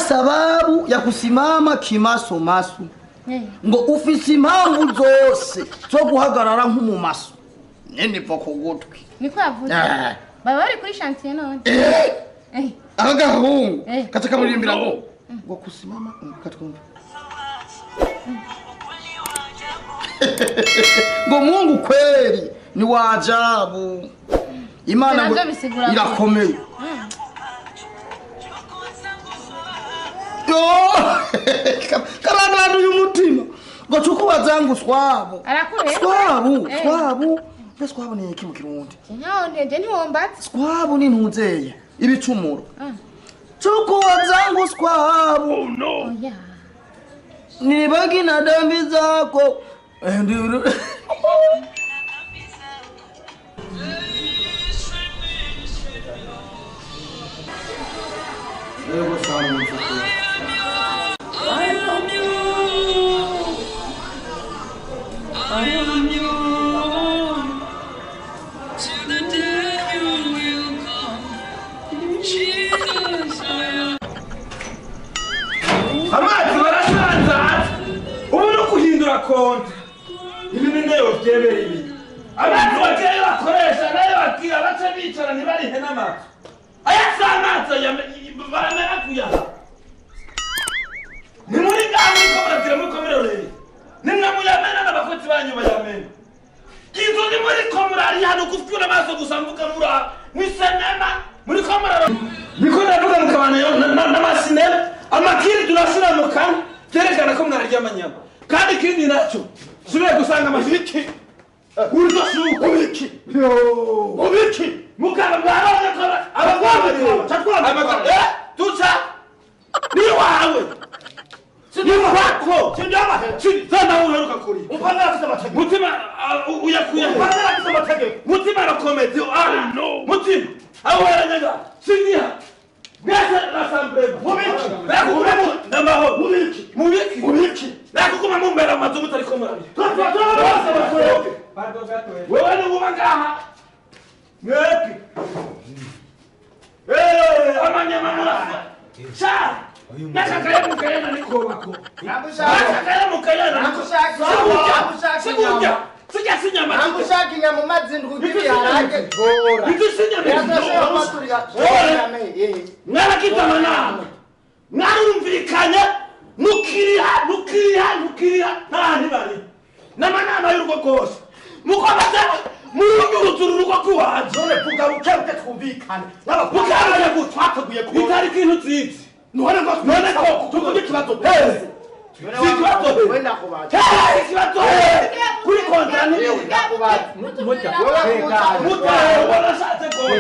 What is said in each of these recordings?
Kila sababu ya kusimama kimasomaso. Ngo ufise impamvu zose zo guhagarara nk'umumaso. Nene pfa ku gutwi. Niko yavuze. Baba bari kuri chantier none. Aka gahungu kaca kamuririmbira ngo kusimama katwumva. Ngo Mungu kweli ni wa ajabu. Imana ngo irakomeye. Yo! Karandana uyu mutima. Ngo cukuba zangu swabo. Swabu, swabu. Mbe swabo ni iki mu Kirundi? None je ntiwombatse. Swabo ni ntuzeye ibicumuro. Cukuba zangu swabo. Oh no. Nibaki na dhambi zako. Yego sana. I am yours till the day you will come, Jesus. I am. Amazi barashanza ubu no guhindura konti ibi ni byemera ibi abantu bagiye bakoresha nayo bakira bace bicara ntibarihe n'amazi aya si amazi baramera kuyaha ni muri ngaho muriko muragira muriko murorera nimwe muyamena n'abakozi banyu bayamena inzu ni muriko murari hano gufyura amaso gusa mvuga mura mwisenema muriko murara niko ndavuga mukabana n'amasinema amakiri turashira mu kanwa byerekana ko mwarya amanyama kandi ikindi nacyo subiye gusanga amashiki urudasuka ubiki ubiki mukaba mwarabonye ko abagore tuca ni wawe ni wako zana uheruka kuri mutima uyakuye mutima arakomeze no mutima aho weranyaga sindiha mwese rasambreba mubiki n'amahoro mubiki mubiki mubiki nakuguma mumbera amazu mutariko murabira wewe ni uba ngaha mwebwe amanyama murasa sha nashakaye mukayana nikobako nashakaye mukayana sikuja sijya sinyama nakushaka inyama mazi ndikubiharage gora mwarakitana nama mwarumvikanye mukiriha mukiriha mukiriha nta bari n'amanama y'urugo rwose mukomeze murunyuruza urugo rw'iwacu none vuga bukebuke twumvikane bukebuke gutya twateguye ko bitari ikintu nziza none ngo none ko tuvuge ikibazo ikibazo ikibazo kuri kontani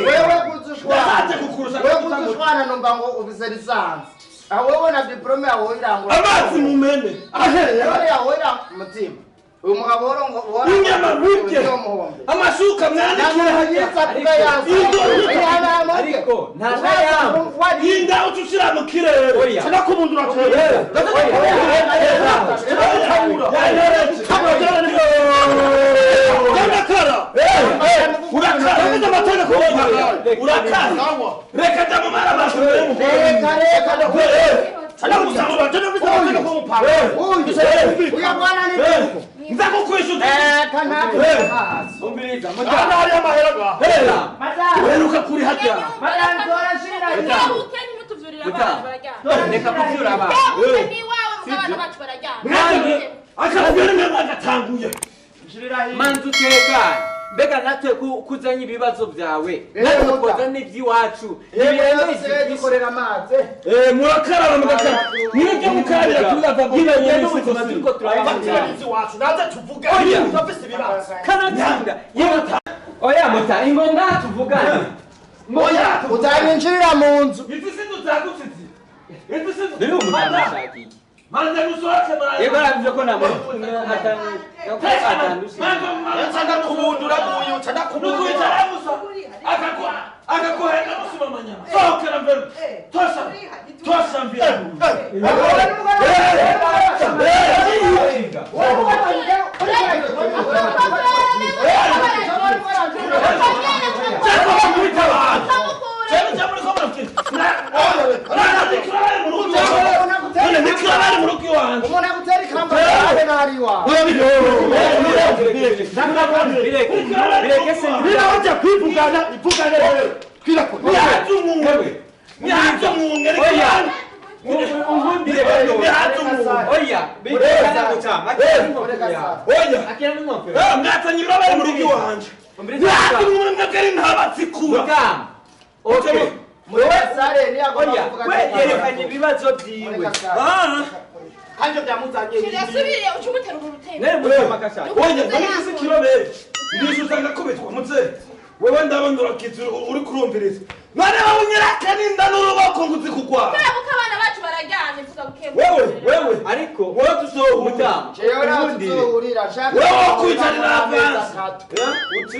wewe kuzushwana nomba ngo ufise lisansi awewe na diploma yawe irangura amazi mumene yawe ira mutima uyu mugabo inyama murye amashuka mwanikira ariko inda ucushira mu kirere sinakubundura reka ndamumara amaso uheruka kuri harya reka kuvyura abana agatanguye manzi utekanye mbega natwe kuzanye ibibazo byawe natwe kozana iby'iwacu dukorera amazi murakaraba mugakaraba nibyo mukarabira kuri lavabo n'ubuzima turiko iwacu naze tuvuge turafise ibibazo kanatsinda oya muta ingo ndatuvugane oya utanyinjirira mu nzu izi sinzu zagutse izi izi sinzu rero umutanashaki manze musohoke murayo yego aravuze ko nta muntu ndakubundura uyu ndakubundura gusa akakuhenda gusuma amanyama sohokera mbere tosha tosha mbere Mukura. iwawe. Bireke se. Birahoja kwivugana ivugane rero. Twirako. Nihaze umwungu. Oya. Unkundire gato. Nihaze umwungu. Oya. Bireke mutama. Oya. Akira n'ingofero. Mwatanye ibirabari mu rugo iwanje. Nihaze umwungu mwebwe ntabatsikura. Mutama. Okay. Sare ni agomba Oya, kuvuga. we yerekanye ibibazo byiwe. Kanje byamuzanye. Kirasubiriye uca umutera urutebe. Nere mutama kashaka. Oya, ndamufise ikirobere. Ndishuza ngakubitwa muze. Wewe ndabona urakitse uri kurumviriza. None wowe unyereka n'inda n'uruboko ngo uzi kugwara. Karabuka abana bacu bararyamye mvuga buke. Wewe Ariko wowe tuzohura. mutama. Jewe Unkundire. natuzohurira shaka. Wewe kwicarira avance. Uti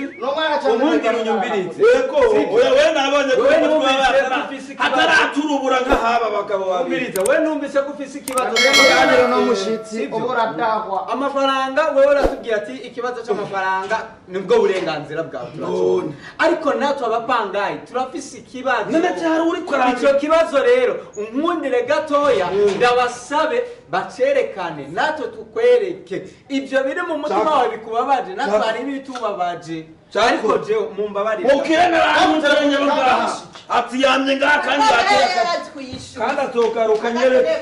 Unkundire unyumvirize. Yego, oya wewe nabonye ko Wewe umutwe numvise wawe ko ufise ikibazo. ataraturubura nk'ahaba abagabo babiri. Umviriza, we numvise ko ufise ikibazo Ikiganiro n'umushitsi Sivyo? uba uradahwa. Amafaranga wewe uratubwira ati ikibazo cy'amafaranga nibwo burenganzira bwawe turacubona. Ariko natwe abapangayi turafise ikibazo. None cyari uri kuranga. Icyo kibazo rero unkundire gatoya ndabasabe bacerekane natwe tukwereke ibyo biri mu mutima wawe bikubabaje natwe hari ibitubabaje ariko jewe mumbabarire Mukiremera amuteranye ngaha. Ati yamye ngaha kandi ateka. Kandi atokaruka nyere.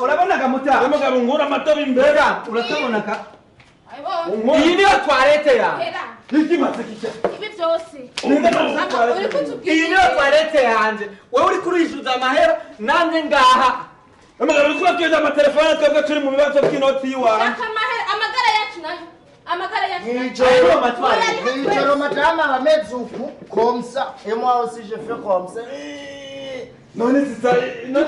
Urabona gamuta Mugabo nkura amatobe imbere. uratabona ka Ayibonye. iyi niyo toilette yawe Hera. Ikimaze kijya. Ibi byose. Uri kutubwira. Iyi niyo toilette yanjye wowe uri kurishyuza amahera nanjye ngaha. Mugabo uri kubatweza amatelefone twebwe turi mu bibazo by'inoti y'iwanjye. Shaka amahera amagara yacu nayo. Amagara yacu nayo. Mw'ijoro Murari mw'ijoro madame aba ameze uku comme ça et moi aussi je fais comme ça. None sisa none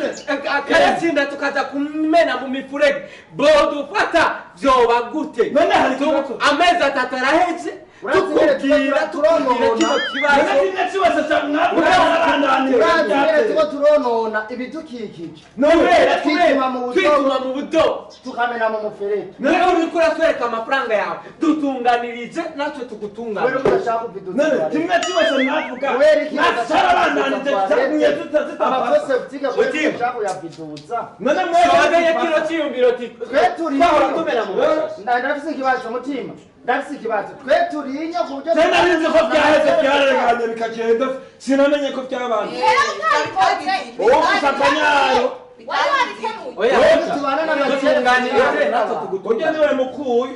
Akayatsinda tukaza kumena mu mifurege bodufata vyoba gute? None hari ikibazo. Amezi atatu araheze tukubwira tukubwira kino None kibazo. kimwe kibazo cya mwabandaniye. Urazi nyene turiko turonona ibidukikije. Kubera Twituma mu budobo. twituma mu budobo Tukamena mu muferege. None uriko uratwereka amafaranga yawe dutunganirije natwe Kubera tugutunganirije. ko udashaka kubiduza. None kimwe kibazo mwavuga. Kubera iki Mwasarabandanije cyatumye tutazitapfa. Amafoseptike kubera ko Mutima. udashaka kuyabiduza. None Twaganye mwebwe kino cyiyumviro ti Twe turi twahora tumena mu mashashi. Ndafise ikibazo mutima. Ndafise ikibazo. Twe turi inyo ku buryo Sinari ko byaheze byararenganye bikagenda sinamenye ko byabanje. Hera utabikoze. Wowe ufise akanyayo. Wari wabikemuye. Oya, Twebwe tubana dutunganirije natwe Urya tugutunganirije. niwe mukuyu.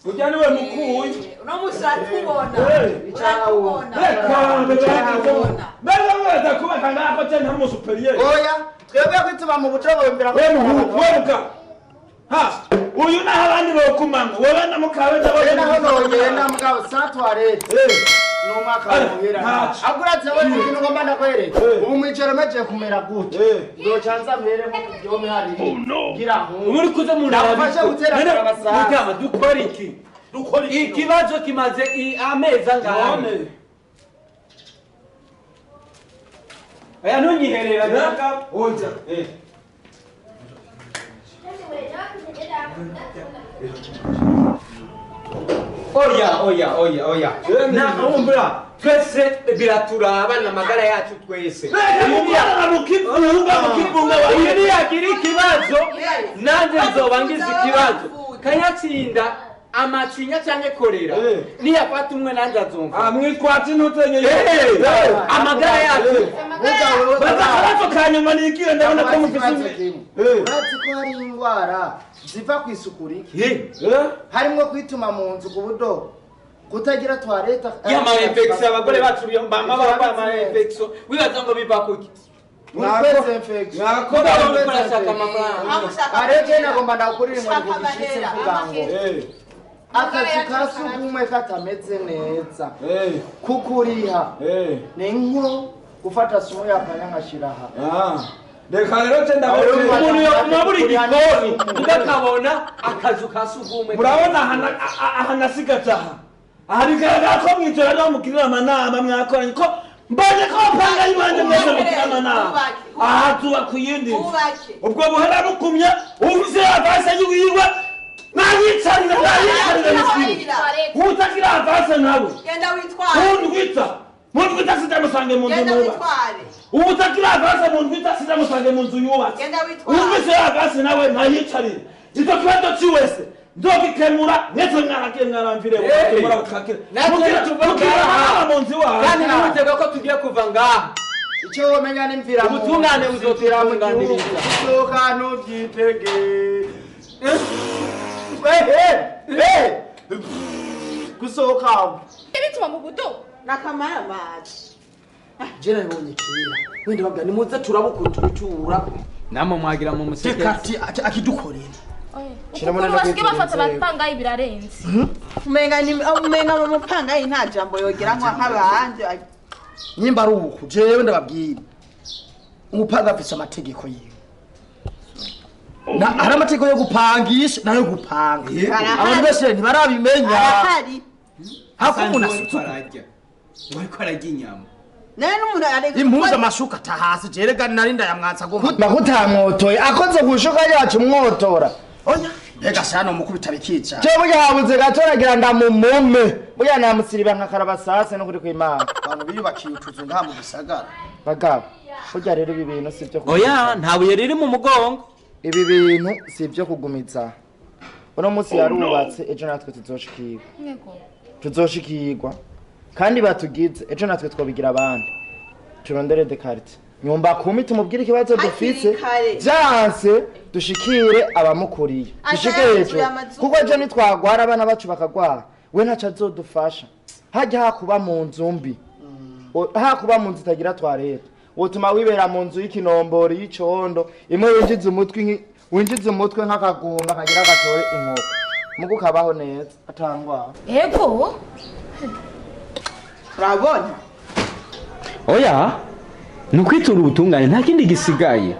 Urya niwe mukuyu. Uno musi uratubona. Icawo. Mbega mweza kubaka ngako je nta musuperiye. Oya, twebwe kwituma mu budobo mbera We muhu, we muka. Ha, uyu naho abandi bokumanga, wewe na mukawe Oya naho ndabona. nogenda mugabo sans toilette. Eh, N'umwaka Ara, muhira. ntaco. Agura wowe ikintu ngomba ndakwereka. Eh. Ubu mw'ijoro meje kumera gutya. Eh. Ndoca nza mpere nko ku gihome hariya. Ngira nkumve. Muri kuze mu Ndagufasha gutera abasaza. Mutama dukora iki? Dukora iki? Ikibazo kimaze amezi angahe? None. Oya ntunyiherera. Oja. Eh. Oya oya oya oya. Na umbra twese biraturaba n'amagara yacu twese. Mbega mukibunga mukibunga Uyu niyagira ikibazo nanjye nzoba ngize ikibazo. Kanyatsinda amacinya canke korera Eh. niyafata umwe nanjye azumva. Ah, mwitwatsi ntutenye. Eh, amagara yacu. Burya wewe Baza akabazo ka nyuma nigira ndabona ko Urazi mufise ikibazo kimwe. Eh. Urazi ko hari indwara ziva ku isuku rike. Eh? Harimwo kwituma mu nzu ku budobo. Kutagira toilette. Y'ama infection abagore bacu bama barwaye ama infection wibaza ngo biva kuki? Mwese infection. Mwako Mugabo uriko urashaka amafaranga. Areke nagomba ndakurira inkoni Shaka ku gishitsi amahera, mvuga ngo amahera. Eh. akazu ka sugumwe katameze neza Eh. kukuriha Eh. ni nko gufata sumu yapanya nkashira aha. Ah. Reka rero je ndabona Umuntu yoguma buri gikoni ugakabona akazu ka sugumwe. murabona aha nasigaje aha. Aha bigaragara ko mwijoro ariho mugirira amanama mwakoranye ko mbonye ko bapanga iwanjye mwese mugira amanama. Aha tuba ku yindi nzu. Twubake. Ubwo buhera bukumye ufise avance yiwiwe nayicarire nayicarire misiri. Utagira avance nawe. Genda witware. Mundwita. Mundwita sidamusange mu nzu Genda nubatse. witware. Utagira avance mundwita sidamusange mu nzu yubatse. Genda witware. Ufise avance nawe nayicarire. Icyo kibazo ciwese nzogikemura mwese mwaragiye mwaramvire mukemura kakira. Mukira mu nzu wawe. Kandi ntiwitega ko tugiye kuva ngaha. Icyo womenya n'imvira mu Ubutungane buzotunganiriza. Gusohoka ntubyitege. Gusohoka Bituma mu budo. Nakamaramaje. Je nabibonye kera wenda babwira nimuze turabukuntu tubitura Namwe mwagira mu museke. Dekati akidukorera. Ukuntu basigaye bafata abapangayi birarenze. Umenga ni umenga mu mupangayi nta jambo yogira nko nk'abandi. Nyimba ari uku jewe ndababwira umupanga afise amategeko yiwe. Na hari amategeko yo gupangisha nayo gupanga. Abantu benshi ntibarabimenya. Arahari. Hafi umuntu asutse ararya. Wariko ararya inyama. Nawe n'umuntu areka impuzu amashuka atahasi jerega nari ndayamwatsa agomba. Makutamwotoye akoze kushuka yacu mwotora. Oya mbega shano mukubita bikica. Je burya habuze gato nagira ndamumume. Burya namusiriba nka karabasase no kuri kwimana. Abantu biyubakiye utuzu ngaha mu gisagara. Bagabo, burya rero ibi bintu si byo. Oya, nta buye riri mu mugongo. Ibi bintu si byo kugumiza. Uno munsi yarubatse ejo natwe tuzoshikirwa. Tuzoshikirwa. Kandi batugize ejo natwe twobigira abandi. Turondere Descartes. Nyumba kumi tumubwire ikibazo dufise. Byanse dushikire abamukuriye. Dushike hejuru. Kuko ejo nitwagwara abana bacu bakagwara. We ntaco azodufasha. Hajya hakuba mu nzu mbi. Hakuba mu nzu itagira toilette. Wotuma wibera mu nzu y'ikinombori y'icondo imwe winjiza umutwe winjiza umutwe nk'akagumba kagira gatore inkoko. Mugu kabaho neza atangwa. Ego. Urabona? Oya, ni ukwitura ubutungane nta kindi gisigaye.